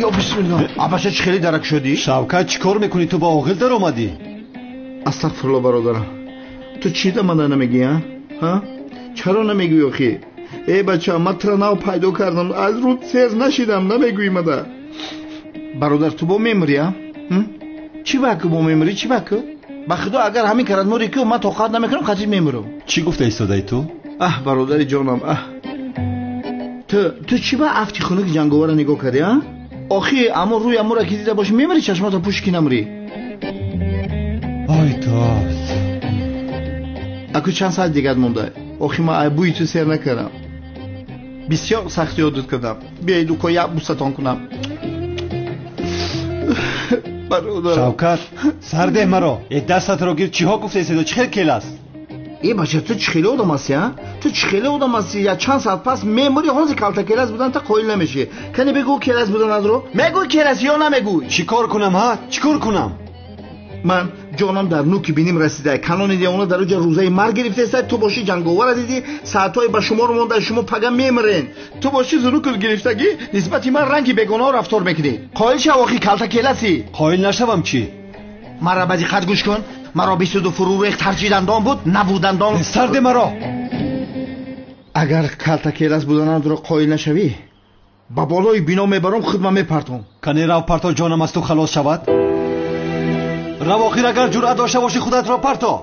Ё бисмиллоҳ, абаша чӣ хеле дарак шудӣ? Шавкат, чӣ кор мекунӣ? Ту ба оғил даромадӣ? Астағфирулло, бародарам, ту чӣ да мана намегӯӣ? Ҳа, чаро намегӯӣ охӣ? Э бача, ман тура нав пайдо кардам, аз рӯ сер нашидам, намегӯӣ мада. Бародар, ту бо мемирӣ, а? Чӣ ваку бо мемирӣ, чӣ ваку? Ба худо, агар ҳамин карад морӣ ку, ман тоқат намекунам, қатъи мемирам. Чӣ гуфта истодаи ту? Аҳ, бародари ҷонам, аҳ. Ту чӣ ба афти хунуки ҷанговара нигоҳ кардӣ, а? Охи, аммо рӯи амура ки дида бошӣ, мемирӣ, чашмата пӯш ки намрӣ. Ой, дод. Аку чанд соат дигар монда? Охи, ман бӯи ту сер накардам. Бисёр сахтӣ одат кардам. Биёед, уко, як бусатон кунам. Бародар. Шавкат, сардеҳ маро. Э, дастатро гир, чиҳо гуфта истода? Чӣ хел келаст? Э бача, ту чӣ хеле одам ҳастӣ, а? Ту чӣ хеле одам ҳастӣ? Я чанд соат пас мемурӣ, ҳозир калта келас будан та қоил намешӣ. Кане бигӯ келас будан азро? Мегӯй келас ё намегӯй? Чӣ кор кунам, ҳа? Чӣ кор кунам? Ман ҷонам дар нуки биним расида. Канони девона дар уҷа рӯзаи марг гирифтаеста, ту бошӣ ҷанговара дидӣ, соатҳои ба шумор монда, шумо пага мемирен. Ту бошӣ зурукут гирифтагӣ, нисбати ман ранги бегонаҳо рафтор мекунӣ. Қоил шав, охи, калта келасӣ. Қоил нашавам чӣ? Маро ба диққат гӯш кун. Маро бисуду фурӯ рехт, ҳарчи дандон буд, набуд дандон. Сарде маро. Агар калта келас буданамро қоил нашавӣ, ба болои бино мебарам, худма мепартом. Кане рав парто, ҷонам аз ту халос шавад. Рав, охир, агар ҷуръат дошта бошӣ, худатро парто.